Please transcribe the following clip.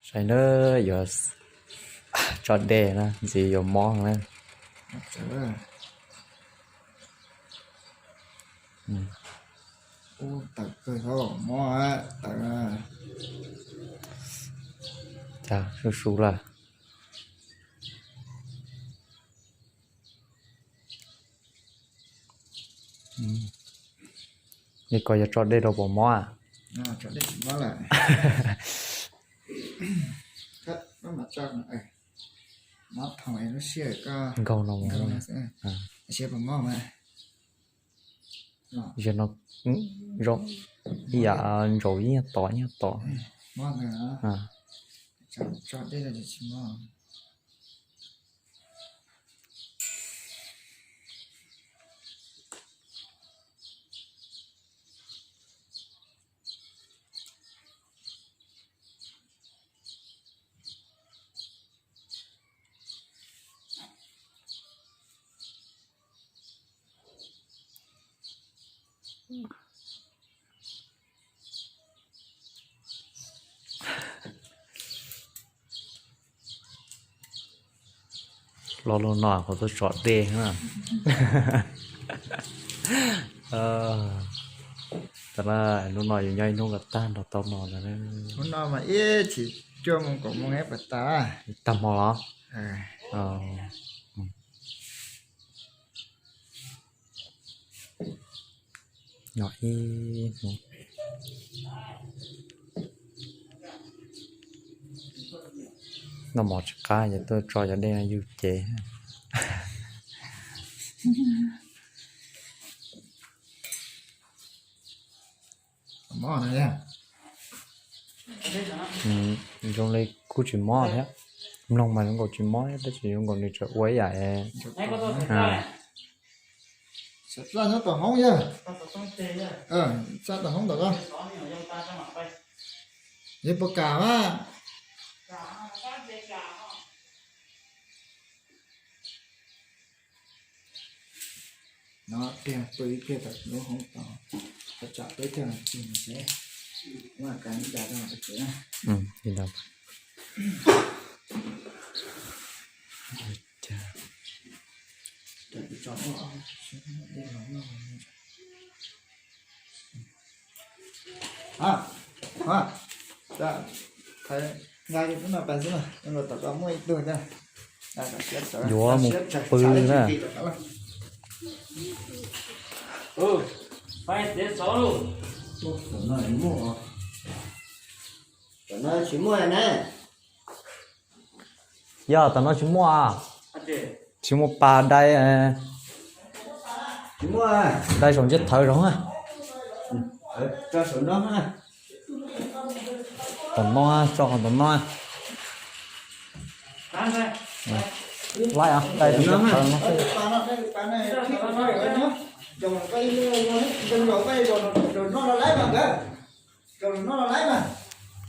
Saib na, yuav tso dej na, ntxiv yuav mob na. Ub, tawm kawg, mob tawm. Cas su su lawm. Li ko yog tso dej rau puas mob a? Nkaug no. Zaum no zoo ib yam ntsaum ib nyuag tod ib nyuag tod. Lo lus no kuv tuaj tso dej na. Tam no lub no yus nyob ib hnub kom tag nrho tau no ntag. Hnub no mas ib chim cuaj moo kaum moo es puas tas? Tag hmo los? Nyob ib hnub. Noj mov tsis qab ces tuaj tso cov dej no yug cev. Zoo li kuj tsis mob thiab. Mloog mas zoo nkaus tsis mob thiab, tab sis zoo nkaus nws tseem ua ib yam. Txaj nyob tom hoob yog. Txaj tom hoob tom ko. Yog puas kam mas. No tiag pw ib pliag tom lub hoob tos, tsam peb caug nas this no seb, muab ka ib da rau tsev na. Yuav mus pw na. Tsis muaj na. Yog tom no tsis muaj. Tsis muaj pas dai. Dai saum ntsej thawv zoov na. Tom no, tso qhov tom no. Laib, dai saum ntsej thawv no.